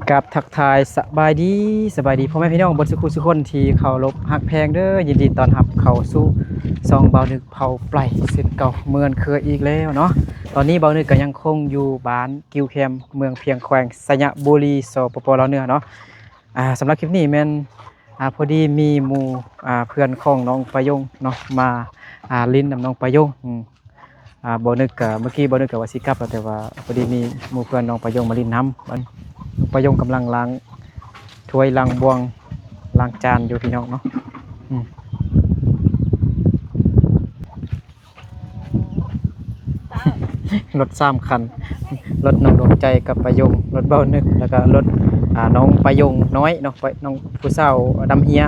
ກາບທັກທາຍສະບາຍດີ, ສະບາຍດີພໍ່ແມ່ພີ່ນ້ອງເບິດສູ່ຄູ່ສູ່ຄົນທີ່ເຄົາລົບຮັກແພງເດີ. ຍິນດີຕ້ອນຮັບເຂົ້າສູ່ຊ່ອງບ່າວນຶກເຜົ່າໄປເຊັ່ນເກົ່າເໝືອນເຄີຍອີກແລ້ວເນາະ. ຕອນນີ້ບ່າວນຶກກໍຍັງຄົງຢູ່ບ້ານກິວແຄມ ເມືອງພຽງ ແຂວງໄຊຍະບູລີ ສປປ ລາວເໜືອເນາະ. ອ່າ ສຳລັບຄລິບນີ້ແມ່ນ ອ່າ ພໍດີມີໝູ່ ອ່າ ເພື່ອນຂອງນ້ອງປາຍົງເນາະ ມາ ອ່າ ຫຼິ້ນນຳນ້ອງປາຍົງ. ອືມ ອ່າ ບໍ່ນຶກກະ ເມື່ອກີ້ບໍ່ນຶກກະວ່າຊິກັບແລ້ວ ແຕ່ວ່າພໍດີມີໝູ່ເພື່ອນນ້ອງປາຍົງມາຫຼິ້ນນຳ. ມັນ ນ້ອງປາຍົງກຳລັງລ້າງຖ້ວຍ ລ້າງບ່ວງ ລ້າງຈານຢູ່ ພີ່ນ້ອງເນາະ. ອືມ ລົດສາມຄັນ ລົດນ້ອງດວງໃຈກັບປາຍົງ, ລົດບ່າວນຶກ ແລ້ວກະລົດ ອ່າ ນ້ອງປາຍົງນ້ອຍເນາະ, ປາ ນ້ອງຜູ້ສາວດຳເຮຍ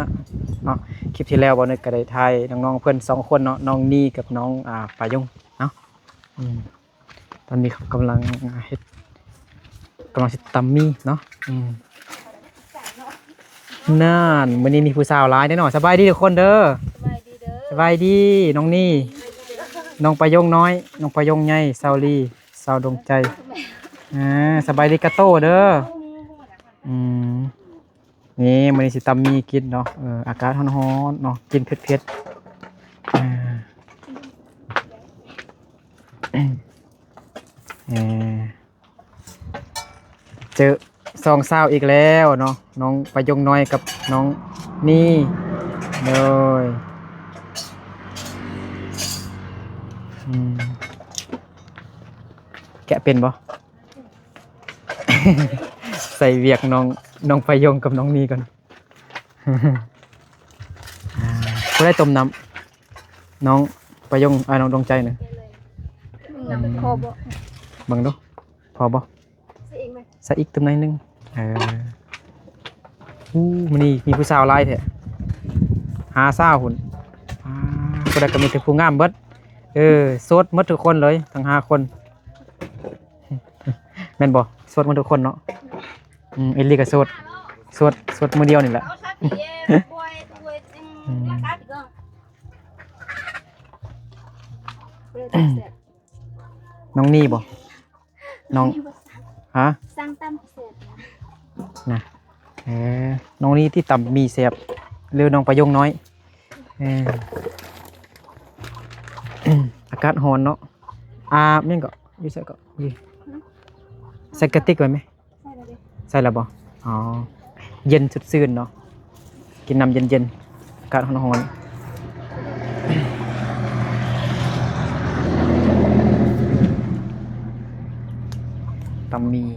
ເນາະ. ຄລິບທີ່ແລ້ວບ່າວນຶກກະໄດ້ຖ່າຍນ້ອງໆເພິ່ນສອງຄົນເນາະ, ນ້ອງນີກັບນ້ອງ ອ່າ ປາຍົງເນາະ. ອືມ ຕອນນີ້ເຂົາກຳລັງເຮັດ ກຳລັງຊິຕຳໝີ່ເນາະ. ອືມ ນັ້ນ ມື້ນີ້ມີຜູ້ສາວຫຼາຍແນ່ເນາະ. ສະບາຍດີທຸກຄົນເດີ. ສະບາຍດີເດີ. ສະບາຍດີນ້ອງນີ, ນ້ອງປາຍົງນ້ອຍ, ນ້ອງປາຍົງໃຫຍ່, ສາວລີ, ສາວດວງໃຈ. ອ່າ ສະບາຍດີກາໂຕເດີ. ອືມ ນີ້ ມື້ນີ້ຊິຕຳໝີ່ກິນເນາະ. ເອີ ອາກາດຮ້ອນໆເນາະ, ກິນເຜັດໆ. ເອີ ເອີ ເຈີສອງສາວອີກແລ້ວເນາະ, ນ້ອງປາຍົງນ້ອຍກັບນ້ອງນີ. ໂດຍ ອືມ ແກະເປັນບໍ່? ໃສ່ວຽກນ້ອງ ນ້ອງປາຍົງກັບນ້ອງນີກ່ອນ. ອ່າ ຜູ້ໃດຕົ້ມນ້ຳ? ນ້ອງປາຍົງ ອ້າຍ ນ້ອງດວງໃຈນະ. ອືມ ພໍບໍ່? ເບິ່ງດູ ພໍບໍ່? ໃສ່ອີກໄໝ? ໃສ່ອີກຕື່ມໜ້ອຍໜຶ່ງ. ເອີ ໂອ້ ມື້ນີ້ມີຜູ້ສາວຫຼາຍແທ້ ຫ້າສາວພຸ້ນ. ອ່າ ຜູ້ໃດກໍມີແຕ່ຜູ້ງາມເບິດ. ເອີ ໂສດໝົດທຸກຄົນເລີຍ ທັງຫ້າຄົນ. ແມ່ນບໍ່? ໂສດໝົດທຸກຄົນເນາະ. ອືມ ເອລລີກໍໂສດ ໂສດ ໂສດມື້ດຽວນີ້ແຫຼະ. ອືມ ນ້ອງນີບໍ່? ນ້ອງ ຮະ? ສັ່ງຕຳແຊບນະ. ເອີ ນ້ອງນີຕິ ຕຳໝີ່ແຊບ ຫຼືນ້ອງປາຍົງນ້ອຍ? ເອີ ອາກາດຮ້ອນເນາະ. ອາບຫຍັງເກາະ? ຢູ່ໃສເກາະ? ຢູ່ ໃສ່ກະຕິກໄວ້ໄໝ? ໃສ່ແລ້ວເດ້. ໃສ່ແລ້ວບໍ່? ອໍ ເຢັນສົດຊື່ນເນາະ, ກິນນ້ຳເຢັນໆ ອາກາດຮ້ອນໆ. ຕຳໝີ່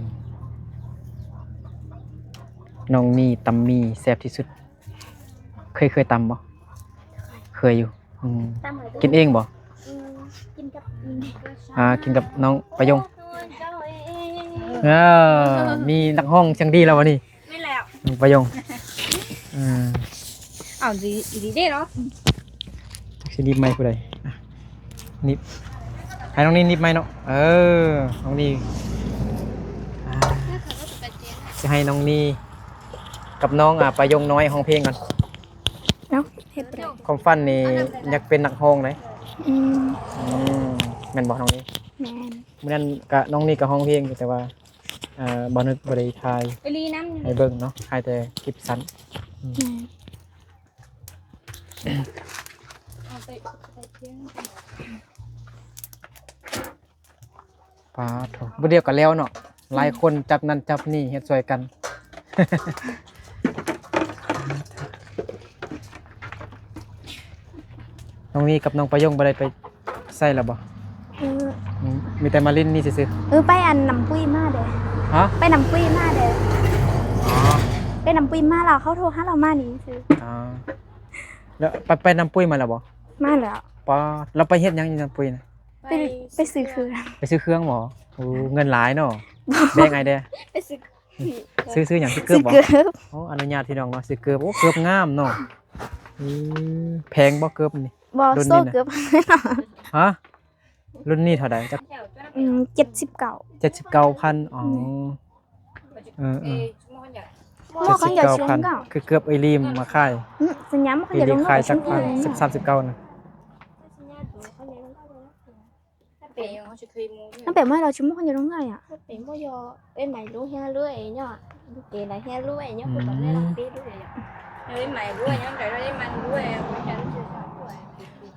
ນ້ອງນີຕຳໝີ່ແຊບທີ່ສຸດ. ເຄີຍ ເຄີຍຕຳບໍ່? ເຄີຍຢູ່. ອືມ ຕຳໃຫ້ ກິນເອງບໍ່? ອືມ ກິນກັບ ອ່າ ກິນກັບນ້ອງປາຍົງ. ເອີ ມີນັກຮ້ອງສຽງດີແລ້ວວັນນີ້. ແມ່ນແລ້ວ ນ້ອງປາຍົງ. ເອີ ເອົາ ດີ ດີເດ້ເນາະ. ຊິໜີບໄມຜູ້ໃດ? ອ່ະ ໜີບ ໃຫ້ນ້ອງນີໜີບໄມເນາະ. ເອີ ນ້ອງນີ ອ່າ ຊິໃຫ້ນ້ອງນີກັບນ້ອງ ອ່າ ປາຍົງນ້ອຍຮ້ອງເພງກ່ອນ. ເນາະ ເຮັດໄປ. ຄວາມຝັນນີ້ຢາກເປັນນັກຮ້ອງເດ້. ອືມ ອືມ ແມ່ນບໍ່ນ້ອງນີ? ແມ່ນ. ມື້ນັ້ນກະ ນ້ອງນີກະຮ້ອງເພງຢູ່ ແຕ່ວ່າ ເອີ ບໍ່ນຶກບໍ່ໄດ້ຖ່າຍ ໄປລີນຳ ໃຫ້ເບິ່ງເນາະ, ຖ່າຍແຕ່ຄລິບສັ້ນ. ອືມ ແມ່ນ. ປາໂທ້ ມື້ດຽວກໍແລ້ວເນາະ, ຫຼາຍຄົນຈັບນັ້ນຈັບນີ້ເຮັດຊ່ວຍກັນ. ນ້ອງນີກັບນ້ອງປາຍົງບໍ່ໄດ້ໄປໃສລະບໍ່? ເອີ ອືມ ມີແຕ່ມາຫຼິ້ນນີ້ຊື່ໆ. ເອີ ໄປອັນນ້ຳປຸ້ຍມາເດ້. ຮະ? ໄປນ້ຳປຸ້ຍມາເດ້. ອໍ ໄປນ້ຳປຸ້ຍມາ ລາວເຂົາໂທຫາລາວມານີ້ຊື່. ອໍ ແລ້ວໄປ ໄປນ້ຳປຸ້ຍມາແລ້ວບໍ່? ມາແລ້ວ. ປາ ລາວໄປເຮັດຫຍັງຢູ່ນ້ຳປຸ້ຍນະ? ໄປ ໄປຊື້ເຄື່ອງ. ໄປຊື້ເຄື່ອງບໍ່? ໂອ້ ເງິນຫຼາຍເນາະ. ແບ່ງອ້າຍແດ່. ໄປຊື້ ຊື້ ຊື້ຫຍັງ? ຊື້ເກີບບໍ່? ຊື້ເກີບ. ໂອ້ ອະນຸຍາດພີ່ນ້ອງເນາະ, ຊື້ເກີບ. ໂອ້ ເກີບງາມເນາະ. ອືມ ແພງບໍ່ເກີບນີ້? ບໍ່ ລຸ້ນນີ້ນະ ໂຊເກີບ. ຮະ? ລຸ້ນນີ້ເທົ່າໃດ? ອືມ ເຈັດສິບເກົ້າ. ເຈັດສິບເກົ້າພັນ. ອໍ ອືມ ເອີໆ ໝໍ້ເຂົາຢາກຊວນເກົ່າ ຄືເກີບເອື້ອຍລີມາຂາຍ. ອືມ ສັນຍາໝໍ້ເຂົາຢາກ ເອື້ອຍລີມຂາຍຈັກພັນ? ສິບ ສາມສິບເກົ້ານະ. ပဵນ ပဵນ မາໃຫ້ເຮົາຊິມົກຢູ່ໂຮງຮຽນອະ ເປັນບໍ່ຢໍ ເອີຍ ໄໝລູກເຮຍລູກເອຍເນາະ ລູກເກນາເຮຍລູກເອຍເນາະ ອືມ ເຂົາກໍໄດ້ຮັບເປັນດ້ວຍເນາະ ເອີຍ ໄໝລູກເອຍເນາະ ໄດ້ໄໝລູກເອຍ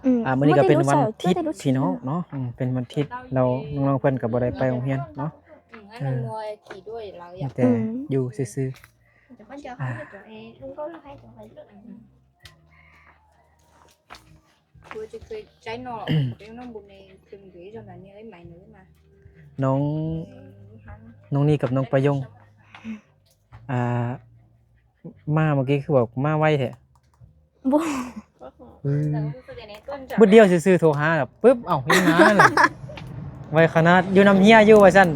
ອືມ ອ່າ ມື້ນີ້ກໍເປັນວັນທິດ ພີ່ນ້ອງເນາະ ອືມ ເປັນວັນທິດ ແລ້ວນ້ອງໆເພິ່ນກໍບໍ່ໄດ້ໄປໂຮງຮຽນເນາະ ອືມ ເອີ ມີແຕ່ ອືມ ຢູ່ຊື່ໆ ອ່າ ນ້ອງ ນ້ອງນີ້ກັບນ້ອງປະຍົງ ອ່າ ມາເມື່ອກີ້ຄືວ່າມາໄວແທ້ ບໍ່ ອືມ ບຶດດຽວຊື່ໆ ໂທຫາແລ້ວປຶບ ເອົ້າ ຍັງມານະ ໄວຂະໜາດ ຢູ່ນຳເຮຍຢູ່ວ່າຊັ້ນ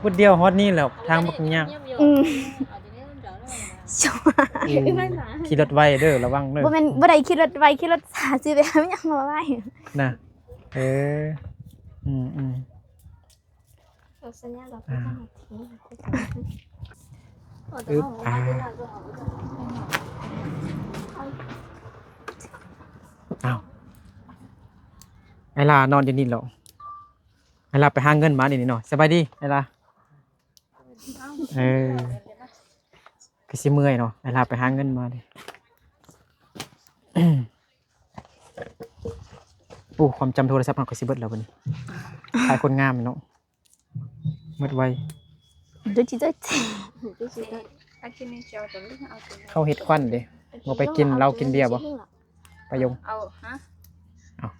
ບຶດດຽວຮອດນີ້ແລ້ວ ທາງບັກຍາກ ອືມ ອືມ ຂີ່ລົດໄວເດີ ລະວັງເດີ ບໍ່ແມ່ນ ບໍ່ໄດ້ຂີ່ລົດໄວ ຂີ່ລົດຊ້າ ຊິໄປຫາຫຍັງມາໄວນະ ເອີ ອືມໆ ອ່າ ອຶບ ອ່າ ອ້າວ ໄອລານອນຢູ່ນີ້ເນາະ ໄອລາໄປຫາເງິນມານີ້ເນາະ ສະບາຍດີໄອລາ ເອີ ຄືຊິເມື່ອຍເນາະ ໄອລາໄປຫາເງິນມາເດ ໂອ້ ຄວາມຈຳໂທລະສັບເຮົາກໍຊິເບິດແລ້ວບັດນີ້ ຂາຍຄົນງາມເນາະ ໝົດໄວ ເຂົາເຮັດຄວັນເດ້ ບໍ່ໄປກິນເຫຼົ້າກິນເບຍບໍ່? ປາຍົງ ເອົາ ຮະ ເອົາ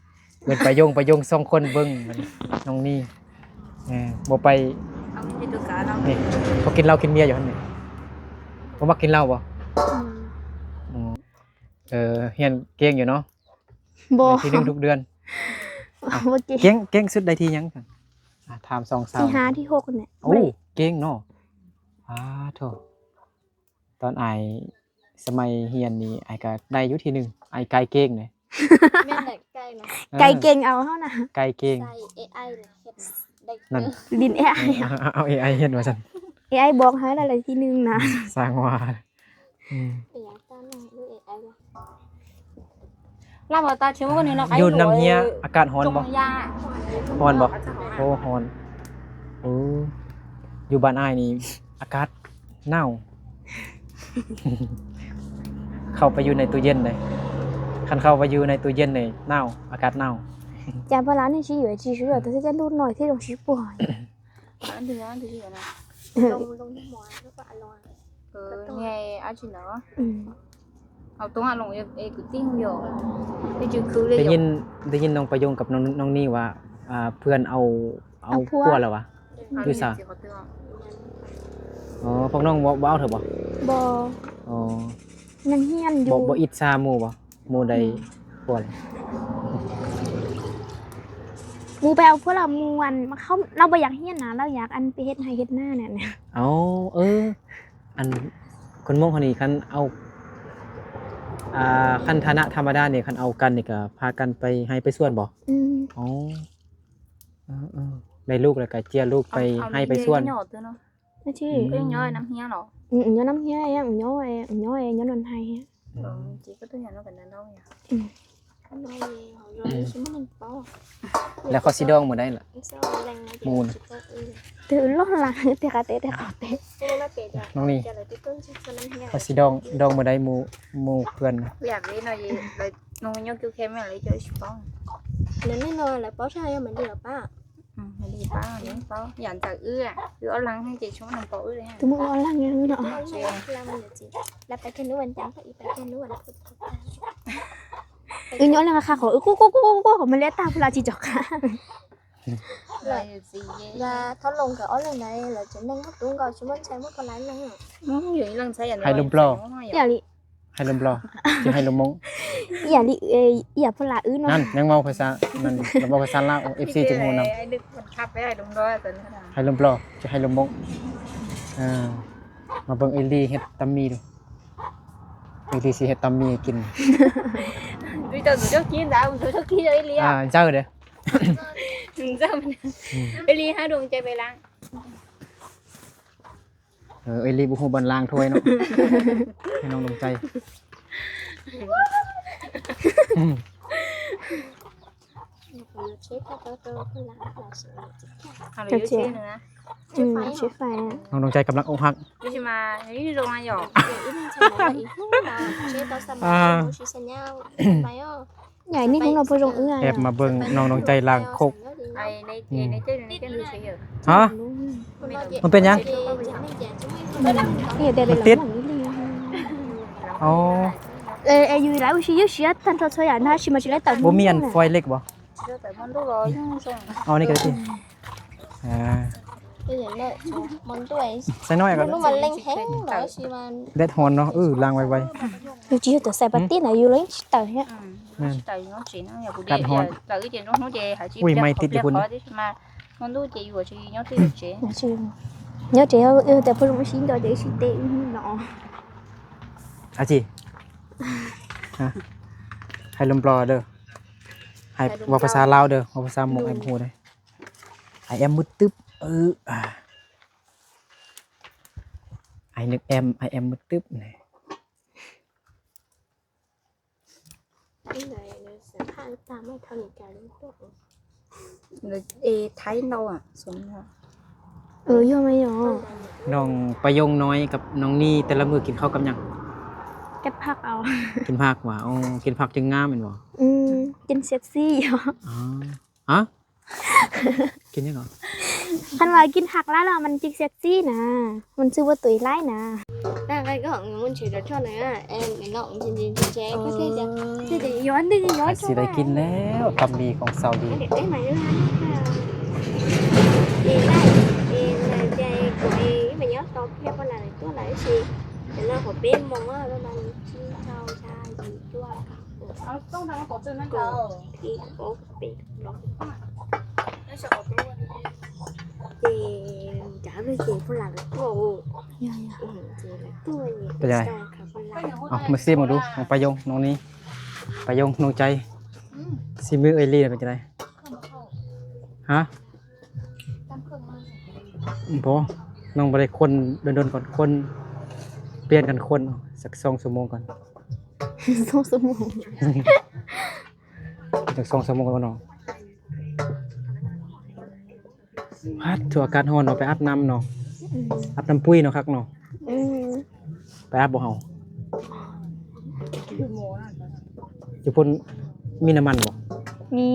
ເອີ້ນປາຍົງ ປາຍົງສອງຄົນເບິ່ງ ນ້ອງນີ້ ເອີ ບໍ່ໄປ ເອົາ ນີ້ ເຂົາກິນເຫຼົ້າກິນເບຍຢູ່ຫັ້ນນີ້ ບໍ່ມັກກິນເຫຼົ້າບໍ່? ອືມ ອືມ ເອີ ຮຽນເກັ່ງຢູ່ເນາະ ບໍ່ ໄດ້ທີໜຶ່ງທຸກເດືອນ ບໍ່ເກັ່ງ ເກັ່ງ ເກັ່ງສຸດໄດ້ທີຫຍັງ? ອ່າ ຖາມສອງສາວ ທີຫ້າທີຫົກນີ້ແຫຼະ ໂອ້ ບໍ່ໄດ້ ເກັ່ງເນາະ ອາ ໂທ້ ຕອນອ້າຍສະໄໝຮຽນນີ້ ອ້າຍກໍໄດ້ຢູ່ທີໜຶ່ງ ອ້າຍໄກ່ເກັ່ງເດ້ ແມ່ນແຫຼະ ໄກ່ນະ ເອີ ໄກ່ເກັ່ງເອົາເຮົານະ ໄກ່ເກັ່ງ ໃສ່ເອໄອເຮັດໄດ້ ນັ້ນ ດິນເອໄອ ເອີ ເອົາ ເອົາເອໄອເຮັດວ່າຊັ້ນ ເອໄອບອກໃຫ້ແລ້ວ ໄດ້ທີໜຶ່ງນະ ສ້າງວ່າ ອືມ ເປັນຫຍັງຕາໜ້ອຍ ເອີ ເອໄອ ລາວວ່າຕາເຊວະນີ້ເນາະ ຢູ່ນຳເຮຍ ອາກາດຮ້ອນບໍ່? ຮ້ອນບໍ່? ໂອ້ ຮ້ອນ ໂອ້ ຢູ່ບ້ານອ້າຍນີ້ ອາກາດໜາວ ເຂົ້າໄປຢູ່ໃນຕູ້ເຢັນເດ້ ຄັນເຂົ້າໄປຢູ່ໃນຕູ້ເຢັນນີ້ໜາວ ອາກາດໜາວ ຈາກພາລານີ້ຊິຢູ່ທີ່ສຸດ ແຕ່ຈະຫຼຸດໜ້ອຍທີ່ລົງຊິປ່ວຍ ອັນເດີ ອັນເດີ ເອີ ລົງ ລົງໝໍ ແລ້ວກໍອະລອຍ ເອີ ແຕ່ຕ້ອງ ໃຫຍ່ອາຈິນເນາະ ອືມ ເອົາຕົງອາລົງເອ ເອ ກູຕິງຢູ່ ໄດ້ຍິນ ໄດ້ຍິນນ້ອງປະຍົງກັບນ້ອງ ນ້ອງນີ້ວ່າ ອ່າ ເພື່ອນເອົາ ເອົາຜົວແລ້ວຫວາ? ຢູ່ສາ ອໍ ພວກນ້ອງບໍ່ ບໍ່ເອົາເທື່ອບໍ່? ບໍ່ ອໍ ຍັງຮຽນຢູ່ ບໍ່ ບໍ່ອິດສາໝູ່ບໍ່? ໝູ່ໄດ້ ອືມ ຜົວແລ້ວ ໝູ່ໄປເອົາຜົວລະມ່ວນ ມາເຂົ້າ ລາວບໍ່ຢາກຮຽນນະ ລາວຢາກອັນໄປເຮັດໄຮ່ເຮັດນານັ້ນນະ ເອົາ ເອີ ອັນຄົນມົ້ງເຮົານີ້ ຄັນເອົາ ອ່າ ຄັນຖານະທຳມະດານີ້ ຄັນເອົາກັນນີ້ກໍພາກັນໄປໄຮ່ໄປສວນບໍ່? ອືມ ອໍ ເອີໆ ໄດ້ລູກແລ້ວກໍເຈຍລູກໄປໄຮ່ໄປສວນ ເອົາ ເອົາ ເນາະ ອືມ ເນາະ ອືມ ເນາະ ນຳເຮຍເນາະ ອືມ ເນາະ ນຳເຮຍ ເນາະ ນອນໄຮ່ ອືມ ເອີ ຈີກໍຕົວຢ່າງເນາະ ກັນເນາະ ອືມ ແລ້ວເຂົາຊິດອງມື້ໃດລະ? ໝູ່ນະ ຕື່ນລ້ອນຫຼັງ ແຕ່ກະເຕະ ແຕ່ເຂົາເຕະ ນ້ອງນີ້ ເຂົາຊິດອງ ດອງມື້ໃດ ໝູ່ ໝູ່ເພື່ອນນະ? ຢາກເລີຍເນາະ ເຢ ນ້ອງຍົກຢູ່ແຄມແມ່ນເລີຍ ເຈົ້າຊິປ້ອງ ແລ້ວແນ່ນອນແຫຼະ ປ້ອງຊາຍມັນດີກວ່າປ້າ ອືມ ດີປ້າ ເນາະ ປ້າ ຢ່າຈະເອື້ອ ຄືເອົາຫຼັງໃຫ້ເຈຊຸມນຳປ້ອງເອື້ອ ທຸກມື້ເອົາຫຼັງຢ່າງນີ້ເນາະ ແລ້ວໄປແຄ່ນວັນຈັນ ໄປແຄ່ນວັນພຸດ ອືມ ເອົາເລື່ອງຄ່າຂອງ ເອີ ກູ ກູ ກູ ກູ ມາແລະຕາຜູ້ລາວຊິຈອກຄ່າ ລະ ລະ ຖ້າລົງກໍເອົາເລື່ອງໃດ ລະຈະນັ່ງມາຕຸງກໍຊິມັນໃຊ້ມາປານນັ້ນ ອືມ ຢູ່ເລື່ອງໃຊ້ອັນ ໃຫ້ລົມປລໍ ຢ່າລິ ໃຫ້ລົມປລໍ ຊິໃຫ້ລົມມົ້ງ ອີ່ຫຍັງນີ້ ເອີຍ ອີ່ຫຍັງພະລາອື່ນວະ ນັ້ນ ຍັງເວົ້າພາສາ ນັ້ນ ລະເວົ້າພາສາລາວ ເອັຟຊີຈຶ່ງຮູ້ນຳ ໃຫ້ລົມປລໍ ຊິໃຫ້ລົມມົ້ງ ເອີ ມາເບິ່ງເອລີເຮັດຕຳໝີ່ດູ ເອລີຊິເຮັດຕຳໝີ່ໃຫ້ກິນ ເຈົ້າ ເຈົ້າກິນດາວ ເຈົ້າກິນເອລີ ອ່າ ເຈົ້າເດ້ ເຈົ້າ ອືມ ເອລີຫາດວງໃຈໄປລ້າງ ເອີ ເອລີບໍ່ຮູ້ບ່ອນລ້າງຖ້ວຍເນາະ ໃຫ້ນ້ອງດວງໃຈ ອືມ好了，有接了啊。嗯，吃饭啊。 ນ້ອງດວງໃຈກຳລັງອົກຫັກ. ໃຫຍ່ນີ້ຂອງນ້ອງບໍ່ລົງເອື້ອຍ ແອບມາເບິ່ງນ້ອງດວງໃຈລ້າງຄົກ. ຮະ? ມັນເປັນຫຍັງ? ມັນຕິດ. ອໍ ເອີ ຢູ່ຫຼາຍ ບໍ່ມີອັນຟອຍເຫຼັກບໍ່? ເອົານີ້ກໍໄດ້ຕິ. ອ່າ ໃສ່ໜ້ອຍກໍ ແດດຮ້ອນເນາະ. ເອີ ລ້າງໄວໆ. ຢູ່ຈີ່ຕົວໃສ່ປາຕິນະ ຢູ່ເລີຍຊິເຕີເນຍ. ແມ່ນ ອາກາດຮ້ອນ. ອຸ້ຍ ໄມ້ຕິດຢູ່ພຸ້ນ. ເນາະ ເຈົ້າ ເອີ ແຕ່ເພິ່ນບໍ່ຊິດອກ ເດຊິເຕເນາະ. ອາຈີ ຮະ ໃຫ້ລົມປອເດີ ໃຫ້ເວົ້າພາສາລາວເດີ ເວົ້າພາສາມົ້ງໃຫ້ຮູ້ເດີ. ອາຍແອມມືດຕຶບ ເອີ ອາ I ນຶກແອມ I am ມືດຕຶບນີ້. ເອ ໄທເນາະ ສ່ວນ ເອີ ຍ້ອນໄປຫຍັງ ນ້ອງປາຍົງນ້ອຍກັບນ້ອງນີ ແຕ່ລະມື້ກິນເຂົ້າກັບຫຍັງ? ກັບຜັກເອົາ. ກິນຜັກຫວາ? ໂອ້ ກິນຜັກຈຶ່ງງາມແມ່ນບໍ່? ອືມ ກິນເຊັກຊີ້. ອໍ ຮະ? ກິນຫຍັງເກາະ? ຄັນວ່າກິນຜັກຫຼາຍແລ້ວມັນຈິກເຊັກຊີ້ນະ ມັນຊິບໍ່ຕຸ້ຍຫຼາຍນະ. ຊິໄດ້ກິນແລ້ວ ຕຳໝີ່ຂອງສາວລີ. ເປັນຈັ່ງໃດ? ເອົາ ມາຊີມເບິ່ງດູ ຂອງປາຍົງ ນ້ອງນີ ປາຍົງ ນ້ອງໃຈ. ອືມ ຊີມືເອື້ອຍລີເປັນຈັ່ງໃດ? ຮະ? ບໍ່ ນ້ອງບໍ່ໄດ້ຄົນ ດົນໆກ່ອນ ຄົນ ປ່ຽນກັນຄົນ ເອົາ ສັກສອງຊົ່ວໂມງກ່ອນ. ສອງຊົ່ວໂມງ ຈັກສອງສາມໂມງແລ້ວເນາະ. ພັດ ໂທ້ ອາກາດຮ້ອນເນາະ ໄປອາບນ້ຳເນາະ. ອືມ ອາບນ້ຳປຸ້ຍເນາະ ຄັກເນາະ. ອືມ ໄປອາບບໍ່ເຮົາ? ຢູ່ພຸ້ນມີນ້ຳມັນບໍ່? ມີ.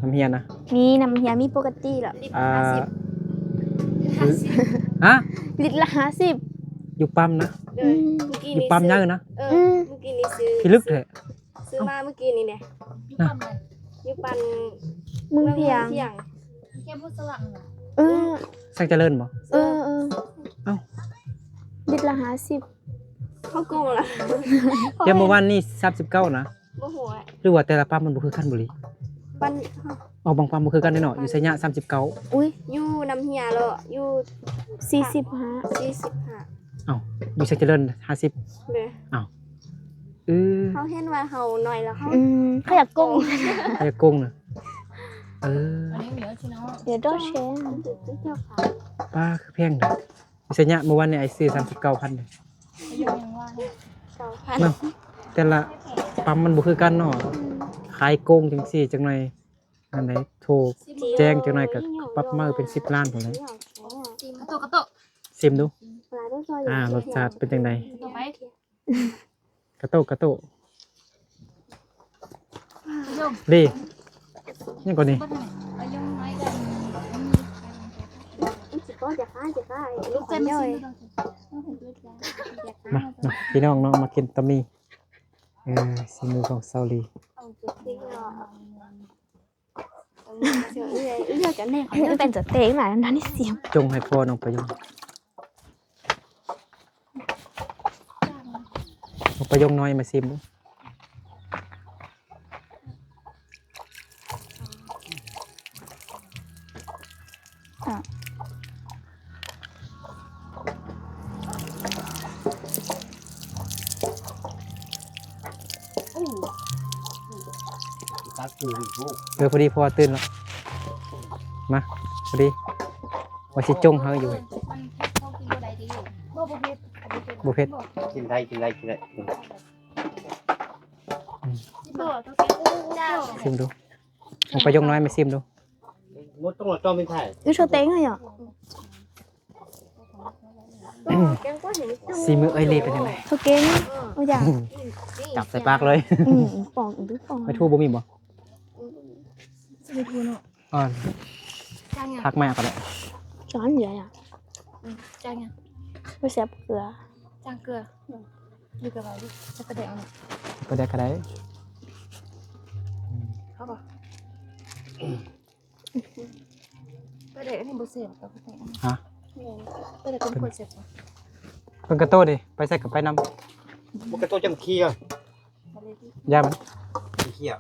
ນ້ຳເຮຍນະ? ມີ ນ້ຳເຮຍມີປົກກະຕິແລ້ວ. ອ່າ ຮະ? ລິດລະຫ້າສິບ. ຢູ່ປ້ຳນະ? ອືມ ຢູ່ປ້ຳໃຫຍ່ນະ? ເອີ ອືມ ພີ່ລຶກແທ້. ຊື້ມາມື້ກີ້ນີ້ແຫຼະ ຢູ່ປ້ຳ ຢູ່ປ້ຳເມືອງພຽງ ເອີ ແສງຈະເລີນບໍ່? ເອີ ເອີ ເອົ້າ ລິດລະຫ້າສິບ ເຂົາໂກງລະ. ແຕ່ເມື່ອວານນີ້ສາມສິບເກົ້ານະ. ບໍ່ຮູ້ ຫຼືວ່າແຕ່ລະປ້ຳມັນບໍ່ຄືກັນບໍລີ? ປ້ຳ ເອົາ ບາງປ້ຳບໍ່ຄືກັນເດ້ເນາະ. ຢູ່ໄຊຍະສາມສິບເກົ້າ ອຸ້ຍ ຢູ່ນ້ຳເຮຍເລາະ ຢູ່ສີ່ສິບຫ້າ ສີ່ສິບຫ້າ. ເອົ້າ ຢູ່ໄຊຈະເລີນຫ້າສິບ. ເອີ ເຮົາເຫັນວ່າເຮົາໜ້ອຍແລ້ວເຮົາ ອືມ ເຂົາຢາກໂກງ ເຂົາຢາກໂກງນະ. ເອີ ດຽວດອກແຊ ປ້າ ຄືແພງເດ. ໄຊຍະ ມື້ວານນີ້ອ້າຍຊື້ສາມສິບເກົ້າພັນເດ ເກົ້າພັນ ເນາະ. ແຕ່ລະປ້ຳມັນບໍ່ຄືກັນເນາະ ຂາຍໂກງຈັ່ງຊີ້ ຈັກໜ່ອຍອັນໃດ ໂທແຈ້ງຈັກໜ່ອຍກໍປັບໃໝເປັນສິບລ້ານພຸ້ນແຫຼະ. ກະໂຕະ ກະໂຕະ ຊີມດູ ອ່າ ລົດຊາດເປັນຈັ່ງໃດ? ກະໂຕະ ກະໂຕະ ດີ ຫຍັງກໍນີ້ ມາ ມາ ພີ່ນ້ອງເນາະ ມາກິນຕຳໝີ່. ເອີ ສີມືຂອງສາວລີ. ເປັນຕົວເຕັງຫຼາຍນັ້ນນີ້ ສົ່ງໃຫ້ພໍ່ນ້ອງປະຍົງ ນ້ອງປະຍົງນ້ອຍ ມາຊີມເບິ່ງ. ເອີ ພໍດີພໍ່ຕື່ນແລ້ວ ມາ ພໍດີ ວ່າຊິຈົ່ງເຮົາຢູ່. ບໍ່ເຜັດ ກິນໄດ້ ກິນໄດ້ ກິນໄດ້. ອືມ ຊີມດູ ຂອງປະຍົງນ້ອຍ ມາຊີມດູ.你说等一下呀。 ສີມືເອື້ອຍລີເປັນຈັ່ງໃດ? ເຂົາເກັ່ງ ໂອ້ຢາ ຈັບໃສ່ປາກເລີຍ. ອືມ ປອງອີກ ປອງ ໄປທູບໍ່ມີບໍ່? ໄປທູເນາະ ອ່າ ຈ້າງຫຍັງ? ຜັກມາກໍໄດ້ ຈ້າງຫຍັງ? ອືມ ຈ້າງຫຍັງ? ບໍ່ແຊບເກືອ ຈ້າງເກືອ ຢູ່ກັບເຮົາ ປາແດກເອົາ ປາແດກກໍໄດ້ ເອົາບໍ່? ປາແດກອັນນີ້ບໍ່ແຊບ ປາແດກອັນນີ້ ຮະ? ປາແດກເປັນຄົນແຊບ ເພິ່ນກະໂຕເດ້ ໄປໃສກໍໄປນຳ ບໍ່ກະໂຕຈຳເຄີຍ ຢ່າມັນ ເຄີຍ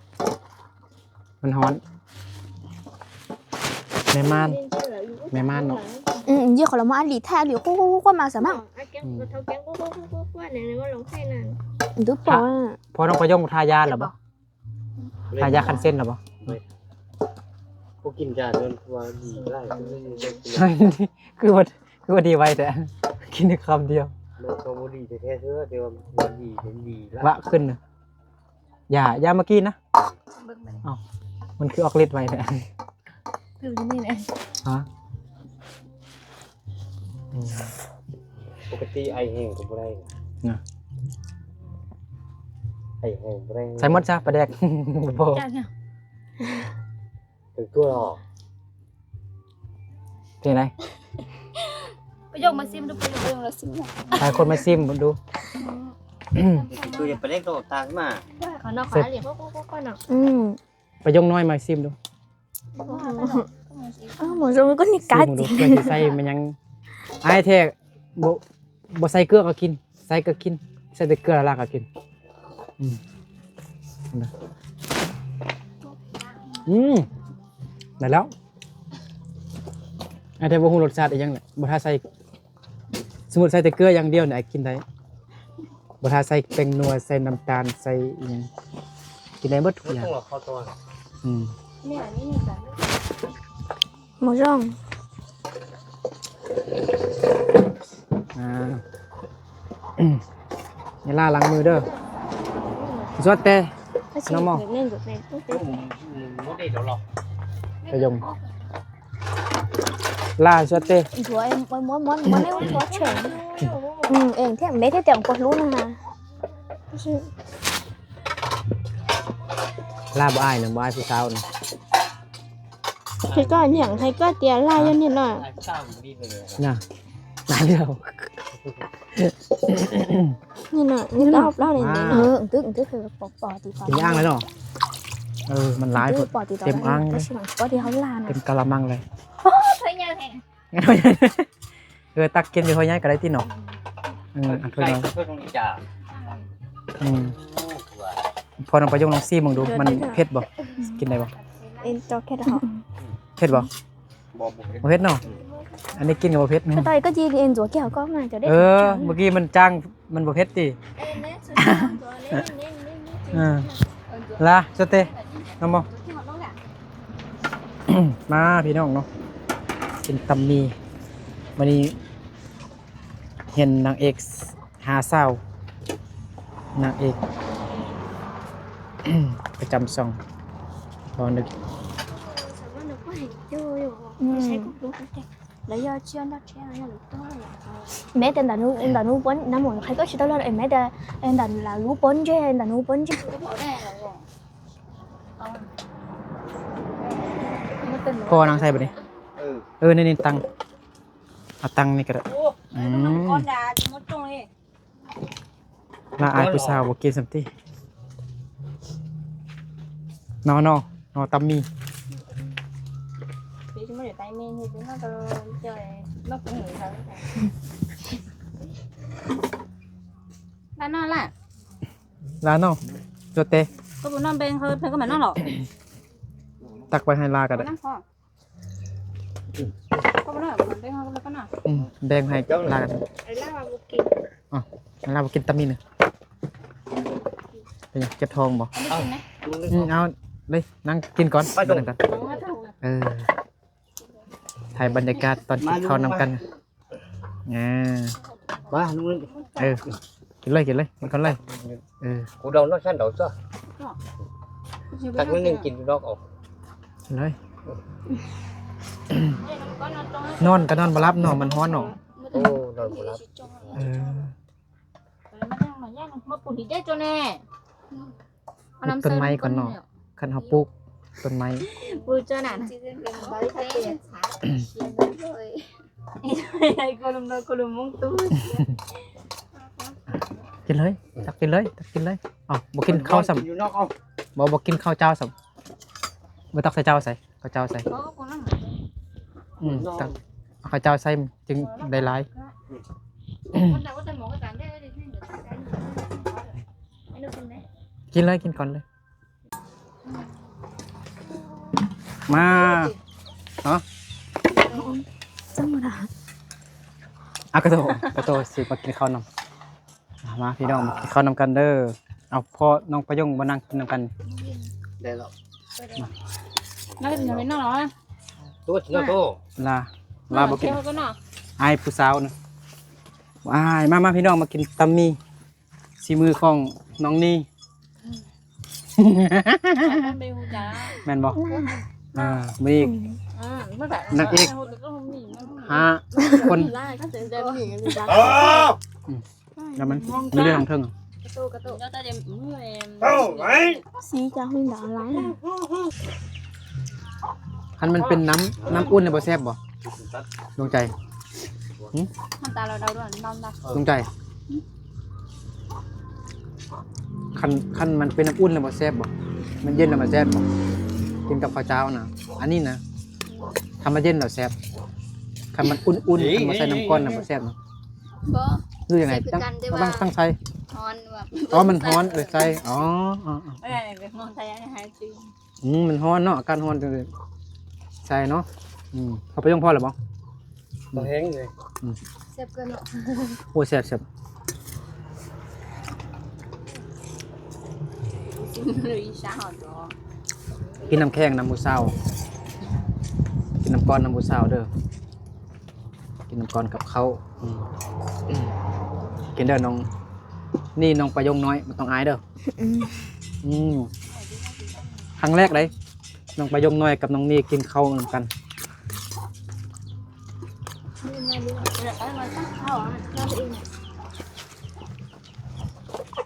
ມັນຮ້ອນ ແມ່ມ່ານ ແມ່ມ່ານເນາະ. ອືມ ເຢີ ຂໍລະມາອາລີແທ້ ອາລີ ໂຄ ໂຄ ໂຄ ມາສະມັງ ອືມ ດູປອ ພໍ່ນ້ອງປະຍົງທາຢາແລ້ວບໍ່? ທາຢາຄັນເສັ້ນແລ້ວບໍ່? ບໍ່ ບໍ່ກິນຢາໂດນ ຄືວ່າດີຫຼາຍ ຄືວ່າ ຄືວ່າດີໄວແທ້ ກິນໄດ້ຄຳດຽວ ມັນກໍບໍ່ດີແທ້ໆເທື່ອ ແຕ່ວ່າ ວ່າດີ ດີຫຼາຍ ວະຂຶ້ນນະ ຢາ ຢາມາກີນນະ ເບິ່ງໄປ ເອົ້າ ມັນຄືອອກລິດໄວແທ້ ຄືຢູ່ນີ້ແຫຼະ ຮະ? ອືມ ປົກກະຕິໄອແຮງກໍບໍ່ໄດ້ນະ ນະ ໄອແຮງບໍ່ໄດ້ ໃສ່ໝົດຊະປາແດກ ບໍ່ ຈັກຫຍັງ ເປັນຕົວຫຼໍ່ ເປັນໃດ? ປະໂຫຍກມາຊິມດູ ປະໂຫຍກ ປະໂຫຍກລະຊິມ ໃຫ້ຄົນມາຊິມເບິ່ງດູ ຄືຢ່າປາແດກດອກຕາກມາ ຂໍນອກ ຂໍອາລີ ອືມ ປະໂຫຍກນ້ອຍມາຊິມດູ. ອ້າວ ໝໍຊົງກໍນິກາ ຊິມເບິ່ງດູ ເພື່ອຊິໃສ່ມັນຫຍັງ ອ້າຍແທ້ ບໍ່ ບໍ່ໃສ່ເກືອກໍກິນ ໃສ່ກໍກິນ ໃສ່ແຕ່ເກືອລາວກໍກິນ ອືມ ອືມ ໄດ້ແລ້ວ ອ້າຍແທ້ບໍ່ຮູ້ລົດຊາດອີ່ຫຍັງແຫຼະ ບໍ່ຖ້າໃສ່ ສົມມຸດໃສ່ແຕ່ເກືອຢ່າງດຽວນີ້ ອ້າຍກິນໄດ້ ບໍ່ຖ້າໃສ່ແປ້ງນົວ ໃສ່ນ້ຳຕານ ໃສ່ອີ່ຫຍັງ ກິນໄດ້ເບິດທຸກຢ່າງ ອືມ ໝໍຊົງ ອ່າ ຢ່າລ້າລ້າງມືເດີ ສວດແຕ່ ນ້ອງໝໍ ປະໂຫຍກ ລາຊວເຕ ອືມ ເອງແທ້ ແມ່ແທ້ ແຕ່ບໍ່ຮູ້ນະ ລາບໍ່ອາຍນະ ບໍ່ອາຍຜູ້ສາວນະ ໃຜກໍຫຍັງ ໃຜກໍເຕຍລາຢູ່ນີ້ລະ ນະ ນະ ລາວ ນີ້ນະ ນີ້ລາວ ລາວນີ້ ເອີ ຕຶກ ຕຶກ ປອກ ປອກ ຕິ ປອກ ກິນອ່າງເລີຍເນາະ ເອີ ມັນຫຼາຍໂພດ ເຕັມອ່າງເລີຍ ປອກ ຕິ ເຮົາລານ ເຕັມກະລະມັງເລີຍ ໂອ້ຍ ຖ້ວຍໃຫຍ່ແທ້ ເອີ ຕັກກິນຢູ່ຖ້ວຍໃຫຍ່ກໍໄດ້ຕິເນາະ ເອີ ຖ້ວຍນ້ອຍ ອືມ ພໍນ້ອງປະໂຫຍກລອງຊີມເບິ່ງດູ ມັນເຜັດບໍ່ ກິນໄດ້ບໍ່ ເອັນຈອຍແຄ່ເຮົາ ເຜັດບໍ່? ບໍ່ ບໍ່ເຜັດ ບໍ່ເຜັດເນາະ ອັນນີ້ກິນກໍບໍ່ເຜັດ ເອີ ມື້ກີ້ມັນຈ້າງ ມັນບໍ່ເຜັດຕິ ເອີ ລາ ສະເຕ ນຳບໍ່ ມາພີ່ນ້ອງເນາະ ກິນຕຳໝີ່ ມື້ນີ້ເຫັນນາງເອກ ຫາສາວ ນາງເອກ ປະຈຳຊ່ອງ ບໍ່ນຶກ ແມ້ແຕ່ນານູ ນານູປົນ ນາໝູນໃຄກໍຊິຕະຫຼອດ ແມ້ແຕ່ ແມ່ນຕາ ນາລູປົນເຈ ນານູປົນເຈ ພໍນາງໃສ່ບາດນີ້ ເອີ ເອີ ນີ້ ນີ້ ຕັງ ເອົາຕັງນີ້ກໍໄດ້ ອືມ ລາອາຍຜູ້ສາວບໍ່ກິນຊ້ຳຕິ ໜໍ່ ໜໍ່ ໜໍ່ຕຳໝີ່ ລາໜໍ່ລະ ລາໜໍ່ ໂຈເຕ ກໍບໍ່ນອນແບ່ງເຂົາ ເພິ່ນກໍມານອນເນາະ ຕັກໄວ້ໃຫ້ລາກໍໄດ້ ອືມ ແບ່ງໃຫ້ລາກັນ ໄອ້ລາວ່າບໍ່ກິນ ອໍ ລາບໍ່ກິນຕຳໝີ່ນະ ເປັນຫຍັງ ເຈັບທ້ອງບໍ່? ເອົາ ອືມ ເອົາເລີຍ ນັ່ງກິນກ່ອນ ນັ່ງກັນ ເອີ ຖ່າຍບັນຍາກາດຕອນກິນເຂົ້ານຳກັນ ອ່າ ມາ ເອີ ກິນເລີຍ ກິນເລີຍ ກິນກ່ອນເລີຍ ເອີ ກູດອງນອກຊັ້ນດອກ ຕັກໜ້ອຍໜຶ່ງກິນນອກອອກ ກິນເລີຍ ນອນກໍນອນບໍ່ຫຼັບເນາະ ມັນຮ້ອນເນາະ. ໂອ້ ນອນບໍ່ຫຼັບ. ເອີ ມາປຸ້ນຫີນໄດ້ໂຕແນ່ ປູກຕົ້ນໄມ້ກ່ອນເນາະ. ຄັນເຮົາປູກຕົ້ນໄມ້ ປູກເຈົ້ານັ້ນ ໂກລຸມໂດ ໂກລຸມມຸງຕູ ກິນເລີຍ ຕັກກິນເລີຍ ຕັກກິນເລີຍ. ເອົ້າ ບໍ່ກິນເຂົ້າຊ້ຳ ບໍ່ ບໍ່ກິນເຂົ້າເຈົ້າຊ້ຳ ບໍ່ຕັກໃສ່ເຈົ້າໃສ່ ເຂົ້າເຈົ້າໃສ່ ອືມ ຕັກເອົາເຂົ້າເຈົ້າໃສ່ຈຶ່ງໄດ້ຫຼາຍ. ກິນເລີຍ ກິນກ່ອນເລີຍ. ມາເນາະ ຈັງຫວະ ອາ ກະໂຕ ກະໂຕ ຊິມາກິນເຂົ້ານຳ. ມາພີ່ນ້ອງ ມາກິນເຂົ້ານຳກັນເດີ. ເອົາ ພໍ່ນ້ອງປະຍົງມານັ່ງກິນນຳກັນ ໄດ້ແລ້ວ ມາ ນັ່ງກິນນຳກັນເນາະ. ໂຕ ໂຕ ລາ ລາບໍ່ກິນ ເອົາເນາະ ອາຍຜູ້ສາວນະ ອາຍ. ມາ ມາ ພີ່ນ້ອງ ມາກິນຕຳໝີ່ ສີມືຂອງນ້ອງນີ່ ແມ່ນບໍ່? ອ່າ ມື້ນີ້ ອືມ ນາງເອກ ຫ້າຄົນ ອືມ ແລ້ວມັນມີເລື່ອງເທິງ ກະໂຕ ກະໂຕ ສີຈາກວິນດາລາຍ. ຄັນມັນເປັນນ້ຳ ນ້ຳອຸ່ນແລ້ວບໍ່ແຊບບໍ່ ດວງໃຈ? ຫຶ? ນ້ຳຕາລາວດາວດ້ວຍ ນ້ຳດາ ດວງໃຈ. ຄັນ ຄັນມັນເປັນນ້ຳອຸ່ນແລ້ວບໍ່ແຊບບໍ່? ມັນເຢັນແລ້ວມັນແຊບບໍ່? ກິນກັບເຂົ້າເຈົ້ານະ ອັນນີ້ນະ ຖ້າມັນເຢັນແລ້ວແຊບ. ຄັນມັນອຸ່ນໆ ຄັນບໍ່ໃສ່ນ້ຳກ້ອນນະບໍ່ແຊບນະ. ບໍ່ ຫຼືຈັ່ງໃດ? ຕ້ອງ ຕ້ອງໃສ່ ຮ້ອນແບບ ອໍ ມັນຮ້ອນ ເອີ ໃສ່ ອໍ ເອີ ເອີ ເອີ ມັນຮ້ອນເນາະ ອາກາດຮ້ອນຈັ່ງໃສ່ເນາະ. ອືມ ເຂົ້າໄປຍັງພໍແລ້ວບໍ່? ບໍ່ແຮງເລີຍ ອືມ ແຊບເກີນເນາະ. ໂອ້ ແຊບໆ ກິນນ້ຳແຂງນຳຜູ້ສາວ ກິນນ້ຳກ້ອນນຳຜູ້ສາວເດີ. ກິນນຳກ່ອນກັບເຂົ້າ ອືມ ກິນເດີນ້ອງ ນີ້ນ້ອງປາຍົງນ້ອຍ ບໍ່ຕ້ອງອາຍເດີ. ອືມ ອືມ ຄັ້ງແລກເດ້ ນ້ອງປາຍົງນ້ອຍກັບນ້ອງນີ້ກິນເຂົ້ານຳກັນ.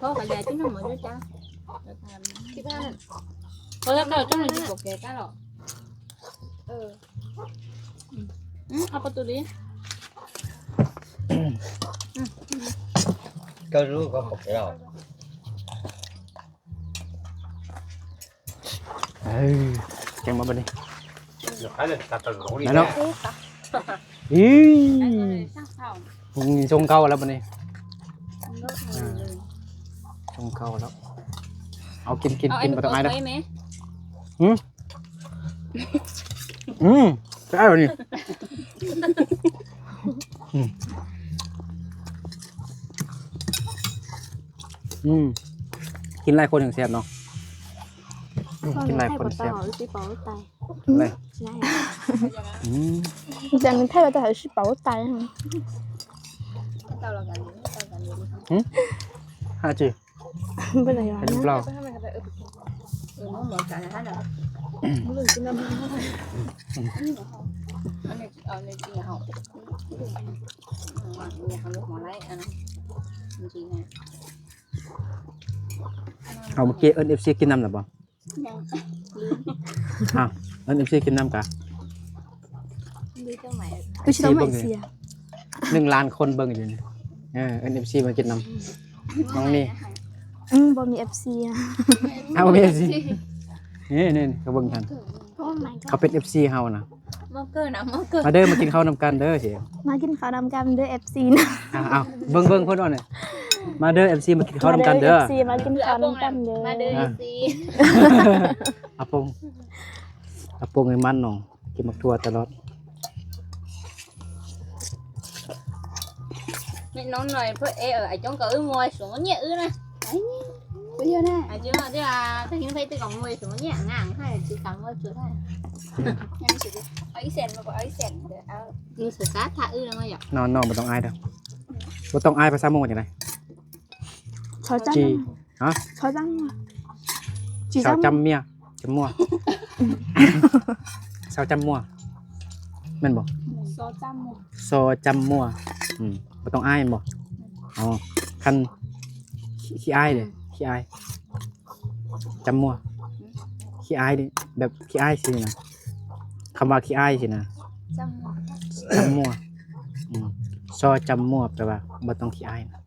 ພໍ່ກໍຢາກິນນຳໝົດເດີຈ້າ ເພິ່ນກໍຈົງຊິບໍ່ແກ່ກັນຫຼອກ. ເອີ ອືມ ເອົາປະຕູດີ ກໍຮູ້ກໍບໍ່ເອົາ. ເອີ ແກງມາບັດນີ້ ແມ່ນເນາະ. ອີ ຊົງເກົ່າແລ້ວບັດນີ້ ຊົງເກົ່າແລ້ວ. ເອົາ ກິນ ກິນ ກິນ ບໍ່ຕ້ອງອາຍເດີ. ຫຶ? ອືມ ແຊບນີ້ ອືມ ອືມ ກິນຫຼາຍຄົນຈັ່ງແຊບເນາະ. ອືມ ກິນຫຼາຍຄົນແຊບ ອືມ ອືມ ອືມ ຫືມ ຫາຈິ ເຫັນເປົ່າ ເອົາ ເມື່ອກີ້ເອີ້ນເອັຟຊີກິນນຳແລ້ວບໍ່? ຍັງ ອ້າວ ເອີ້ນເອັຟຊີກິນນຳກະ ເອັຟຊີເບິ່ງຢູ່ ໜຶ່ງລ້ານຄົນເບິ່ງຢູ່ນີ້ ເອີ ເອີ້ນເອັຟຊີມາກິນນຳ ນ້ອງນີ້ ອືມ ບໍ່ມີເອັຟຊີ ອ້າວ ບໍ່ມີເອັຟຊີ ນີ້ໆ ເຂົາເບິ່ງຫັ້ນ ເຂົາເປັນເອັຟຊີເຮົານະ ມາເກີນນະ ມາເກີນ ມາເດີ ມາກິນເຂົ້ານຳກັນເດີ ມາກິນເຂົ້ານຳກັນເດີ ເອັຟຊີນະ ອ້າວ ເບິ່ງໆ ເພິ່ນວ່ານີ້ ມາເດີ ເອັຟຊີ ມາກິນເຂົ້ານຳກັນເດີ ມາເດີ ເອັຟຊີ ມາກິນເຂົ້ານຳກັນເດີ ມາເດີ ອ່າ ເອັຟຊີ ອາປົງ ອາປົງໃຫ້ມັນເນາະ ກິນໝາກຖົ່ວຕະຫຼອດ ແມ່ນ້ອງນ້ອຍເພິ່ນ ເອີ ອາຈົງກໍອືມວ່າສົງເນຍອືນະ ໄອ້ນີ້ ໄປຢູ່ນະ ອາຈິງວ່າ ຖ້າເຫັນໃຜຕຶກກໍມວຍສົງເນຍ ງາງໃຫ້ຊິກັງວ່າສຸດທ້າຍ ຍັງສຸດ ເອົາອີກແສນ ເອົາອີກແສນ ເອົາ ຢູ່ສາສາ ຖ້າອືມມາຢາກ ນ້ອງໆ ບໍ່ຕ້ອງອາຍເດີ ບໍ່ຕ້ອງອາຍ ພາສາມົ້ງວ່າຈັ່ງໃດ? ເຂົາຈຳ ຈີ ຮະ? ເຂົາຈຳ ຈີ ສາວຈຳເມຍ ຈຳມົ້ວ ສາວຈຳມົ້ວ ມ່ນບໍ່? ຊໍຈຳມົວ ຊໍຈຳມົວ. ອືມ ບໍ່ຕ້ອງອ້າຍແມ່ນບໍ່? ແມ່ນ. ອໍ ຄັນ ຂີ້ ຂີ້ອ້າຍເດ້? ອືມ ຂີ້ອ້າຍ ຈຳມົວ. ອືມ ຂີ້ອ້າຍນີ້ ແບບຂີ້ອ້າຍຊີ້ນະ ຄຳວ່າຂີ້ອ້າຍຊີ້ນະ ຈຳມົວ ຈຳມົວ. ອືມ ຊໍຈຳມົວ ແປວ່າບໍ່ຕ້ອງຂີ້ອ້າຍນະ.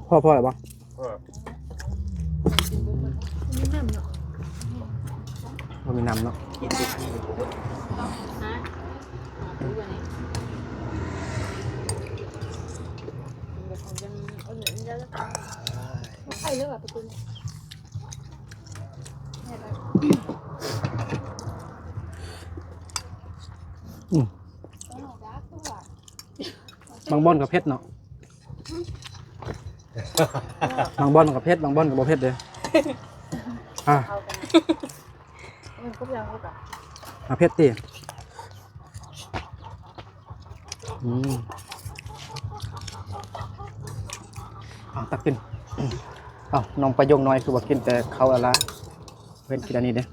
ພໍ ພໍແລ້ວບໍ່? ເອີ ມີນ້ຳເນາະ ບໍ່ມີນ້ຳເນາະ. ອືມ ບາງບ່ອນກໍເຜັດເນາະ ບາງບ່ອນມັນກໍເຜັດ ບາງບ່ອນກໍບໍ່ເຜັດເດ້. ອ່າ ມັນຄົບຢ່າງຄືກັນ ອ່າ ເຜັດຕິ. ອືມ ເອົາ ຕັກກິນ. ເອົາ ນ້ອງປາໂຢງນ້ອຍຄືວ່າກິນແຕ່ເຂົ້າລະລະ ເພິ່ນກິນອັນນີ້ເດ້.